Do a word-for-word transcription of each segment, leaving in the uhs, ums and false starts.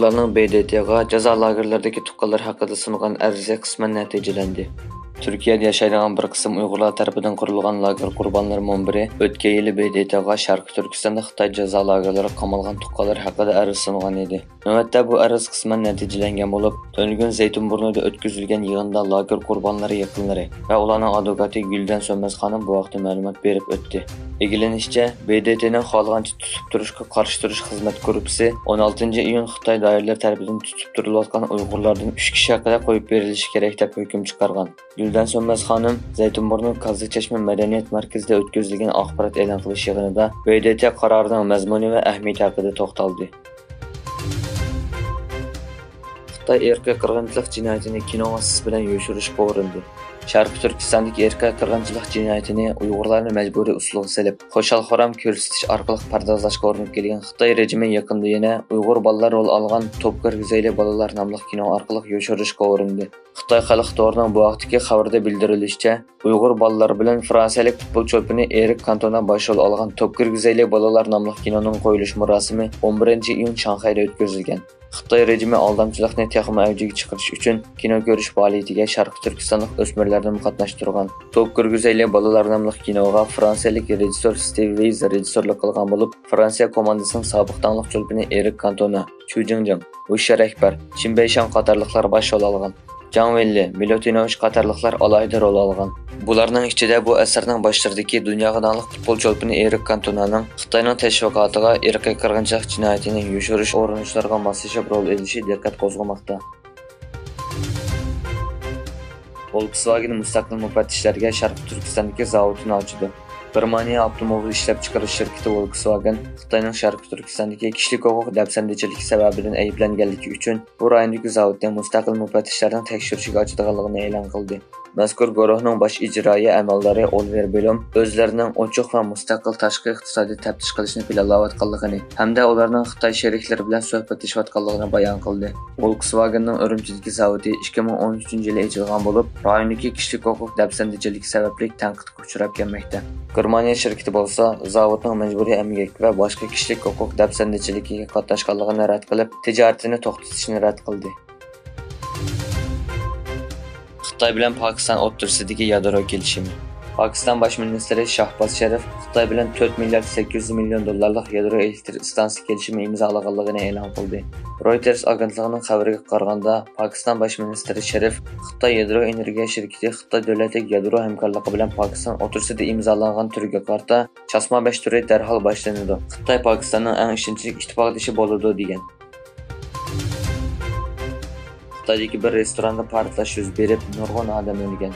ئۇلارنىڭ ب د ت غا جازا لاگېرلىرىدىكى تۇغقانلىرى ھەققىدە سۇنغان ئەرزى قىسمەن نەتىجىلەندى. تۈركىيەدە ياشايدىغان بىر قىسىم ئۇيغۇرلار تەرىپىدىن قۇرۇلغان لاگېر قۇربانلىرى مۇنبىرى ئۆتكەن يىلى ب د ت غا شەرقىي تۈركىستاندا خىتاي جازا لاگېرلىرىغا قامالغان تۇغقانلىرى ھەققىدە ئەرز سۇنغان ئىدى. نۆۋەتتە بۇ ئەرز قىسمەن نەتىجىلەنگەن بولۇپ، تۈنۈگۈن زەيتۇنبۇرنۇدا ئۆتكۈزۈلگەن يىغىندا لاگېر قۇربانلىرى يېقىنلىرى ۋە ئۇلارنىڭ ئادۋوكاتى گۈلدەن سۆنمەز خانىم بۇ ھەقتە مەلۇمات بېرىپ ئۆتتى. ئىگىلىنىشىچە، ب د ت نىڭ خالىغانچە تۇتۇپ تۇرۇشقا قارشى تۇرۇش خىزمەت گۇرۇپپىسى ئون ئالتىنچى ئىيۇن خىتاي دائىرىلىرى تەرىپىدىن تۇتۇپ تۇرۇلۇۋاتقان ئۇيغۇرلاردىن ئۈچ كىشى ھەققىدە قويۇپ بېرىلىشى كېرەك دەپ ھۆكۈم چىقارغان. گۈلدەن سۆنمەز خانىم زەيتۇنبۇرنۇ كاززا چەشمە مەدەنىيەت مەركىزىدە ئۆتكۈزۈلگەن ئاخبارات ئېلان قىلىش يىغىنىدا ب د ت قارارىنىڭ مەزمۇنى ۋە ئەھمىيىتى ھەققىدە توختالدى. خىتاي ئىرقىي قىرغىنچىلىق جىنايىتىنى كىنو ۋاسىتىسى بىلەن يوشۇرۇشقا ئۇرۇندى. شەرقىي تۈركىستاندىكى ئىرقىي قىرغىنچىلىق جىنايىتىنى ئۇيغۇرلارنى مەجبۇرىي ئۇسسۇلغا سېلىپ، خۇشال-خۇرام كۆرسىتىش ئارقىلىق پەردازلاشقا ئۇرۇنۇپ كەلگەن خىتاي رېجىمى يېقىندا يەنە ئۇيغۇر بالىلار رول ئالغان توپ كىرگۈزەيلى بالىلار ناملىق كىنو ئارقىلىق يوشۇرۇشقا ئۇرۇندى. خىتاي خەلق تورىنىڭ بۇ ھەقتىكى خەۋىرىدە بىلدۈرۈلۈشىچە، ئۇيغۇر بالىلىرى بىلەن فرانسىيەلىك پۇتبول چولپىنى ئېرىك كانتونا باش رول ئالغان توپ كىرگۈزەيلى بالىلار ناملىق كىنونىڭ قويۇلۇش مۇراسىمى ئون بىرىنچى ئىيۇن شاڭخەيدە ئۆتكۈزۈلگەن. خىتاي رېجىمى ئالدامچىلىقنى تېخىمۇ ئەۋجىگە چىقىرىش ئۈچۈن كىنو كۆرۈش پائالىيىتىگە شەرقىي تۈركىستانلىق ئۆسمۈرلەرنىمۇ قاتناشتۇرغان. توپ كىرگۈزەيلى بالىلار ناملىق كىنوغا فرانسىيەلىك رېژىسسور ستىۋ ۋېيز رېژىسسورلۇق قىلغان بولۇپ، فرانسىيە كوماندىسىنىڭ سابىق داڭلىق چولپىنى ئېرىك كانتونا، چۇ جىڭجىڭ، ۋۇشيا رەھبەر، شىن بەيشاڭ قاتارلىقلار باش رول ئالغان. جاڭ ۋېنلى، مىلۇتىنوۋىچ قاتارلىقلار ئالاھىدە رول ئالغان. بۇلارنىڭ ئىچىدە بۇ ئەسەرنىڭ باشلىرىدىكى دۇنياغا داڭلىق پۇتبول چولپىنى ئېرىك كانتونانىڭ خىتاينىڭ تەشۋىقاتىغا، ئىرقىي قىرغىنچىلىق جىنايىتىنى يوشۇرۇش ئۇرۇنۇشلىرىغا ماسلىشىپ رول ئېلىشى دىققەت قوزغىماقتا. ۋولكسۋاگېن مۇستەقىل مۇپەتتىشلەرگە شەرقىي تۈركىستاندىكى زاۋۇتىنى ئاچىدۇ. گېرمانىيە ئاپتوموبىل ئىشلەپچىقىرىش شىركىتى ۋولكسۋاگېن خىتاينىڭ شەرقىي تۈركىستاندىكى كىشىلىك ھوقۇق دەپسەندىچىلىكى سەۋەبىدىن ئەيىبلەنگەنلىكى ئۈچۈن بۇ رايوندىكى زاۋۇتنى مۇستەقىل مۇپەتتىشلەرنىڭ تەكشۈرۈشىگە ئاچىدىغانلىقىنى ئېلان قىلدى. مەزكۇر گۇرۇھنىڭ باش ئىجرائىيە ئەمەلدارى ئولىۋېر بلوم ئۆزلىرىنىڭ ئوچۇق ۋە مۇستەقىل تاشقى ئىقتىسادىي تەپتىش قىلىشنى پىلانلاۋاتقانلىقىنى ھەمدە ئۇلارنىڭ خىتاي شېرىكلىرى بىلەن سۆھبەتلىشىۋاتقانلىقىنى بايان قىلدى. ۋولكسۋاگېننىڭ ئۈرۈمچىدىكى زاۋۇتى ئىككى مىڭ ئون ئۈچىنچى يىلى ئېچىلغان بولۇپ، رايوندىكى كىشىلىك ھوقۇق دەپسەندىچىلىكى سەۋەبلىك تەنقىدكە ئۇچراپ كەلمەكتە. گېرمانىيە شىركىتى بولسا زاۋۇتنىڭ مەجبۇرىي ئەمگەك ۋە باشقا كىشىلىك ھوقۇق دەپسەندىچىلىكىگە قاتناشقانلىقىنى رەت قىلىپ، تىجارىتىنى توختىتىشنى رەت قىلدى. خىتاي بىلەن پاكىستان ئوتتۇرىسىدىكى يادرو كېلىشىمى. پاكىستان باش مىنىستىرى شاھباز شەرىف خىتاي بىلەن تۆت مىليارد سەككىز يۈز مىليون دوللارلىق يادرو ئېلېكتر ئىستانسىسى كېلىشىمى ئىمزالىغانلىقىنى ئېلان قىلدى. رويتېرس ئاگېنتلىقىنىڭ خەۋىرىگە قارىغاندا، پاكىستان باش مىنىستىرى شەرىف خىتاي يادرو ئېنېرگىيە شىركىتى خىتاي دۆلەتلىك يادرو ھەمكارلىقى بىلەن پاكىستان ئوتتۇرىسىدا ئىمزالانغان تۈرگە قارىتا چاسما بەش تۈرى دەرھال باشلىنىدۇ. خىتاي پاكىستاننىڭ ئەڭ ئىشەنچلىك ئىتتىپاقدىشى بولىدۇ، دېگەن. خىتايدىكى بىر رېستوراندا پارتلاش يۈز بېرىپ، نۇرغۇن ئادەم ئۆلگەن.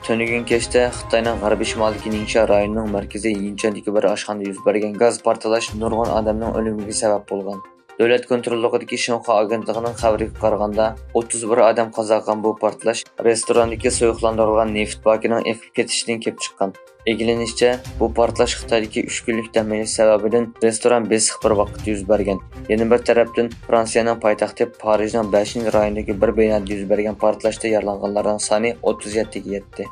تۈنۈگۈن كەچتە خىتاينىڭ غەربىي شىمالىدىكى نىڭشيا رايونىنىڭ مەركىزى يىنچەندىكى بىر ئاشخانىدا يۈز بەرگەن گاز پارتلاش نۇرغۇن ئادەمنىڭ ئۆلۈمىگە سەۋەب بولغان. دۆلەت كونتروللۇقىدىكى شىنخۇا ئاگېنتلىقىنىڭ خەۋىرىگە قارىغاندا، ئوتتۇز بىر ئادەم قازا قىلغان بۇ پارتلاش رېستورانىدىكى سۇيۇقلاندۇرۇلغان نېفىت باكىنىڭ ئېقىپ كېتىشىدىن كېلىپ چىققان. ئېگىلىنىشىچە، بۇ پارتلاش خىتايدىكى ئۈچ كۈنلۈك دەم ئېلىش سەۋەبىدىن رېستوران بېسىق بىر ۋاقىتتا يۈز بەرگەن. يەنە بىر تەرەپتىن، فرانسىيەنىڭ پايتەختى پارىژنىڭ بەشىنچى رايونىدىكى بىر بىنادا يۈز بەرگەن پارتلاشتا يارىلانغانلارنىڭ سانى ئوتتۇز يەتتىگە يەتتى.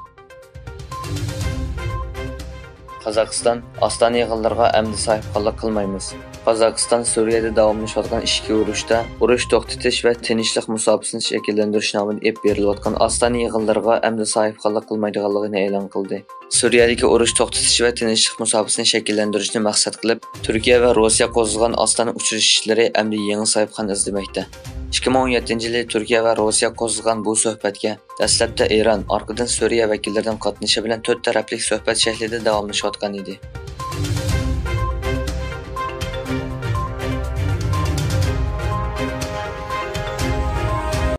قازاقىستان ئاستانا يىغىنلىرىغا ئەمدى ساھىبخانلىق قىلمايمىز. قازاقىستان سۈرىيەدە داۋاملىشىۋاتقان ئىچكى ئۇرۇشتا ئۇرۇش توختىتىش ۋە تىنچلىق مۇساپىسىنى شەكىللەندۈرۈش نامىدا ئېلىپ بېرىلىۋاتقان ئاستانا يىغىنلىرىغا ئەمدى ساھىبخانلىق قىلمايدىغانلىقىنى ئېلان قىلدى. سۈرىيەدىكى ئۇرۇش توختىتىش ۋە تىنچلىق مۇساپىسىنى شەكىللەندۈرۈشنى مەقسەت قىلىپ، تۈركىيە ۋە روسىيە قوزغىغان ئاستانا ئۇچرىشىشلىرى ئەمدى يېڭى ساھىبخان ئىزدىمەكتە. ئىككى مىڭ ئون يەتتىنچى يىلى تۈركىيە ۋە روسىيە قوزغىغان بۇ سۆھبەتكە دەسلەپتە ئىران، ئارقىدىن سۈرىيە ۋەكىللىرىدىن قاتنىشى بىلەن تۆت تەرەپلىك سۆھبەت شەكلىدە داۋاملىشىۋاتقان ئىدى.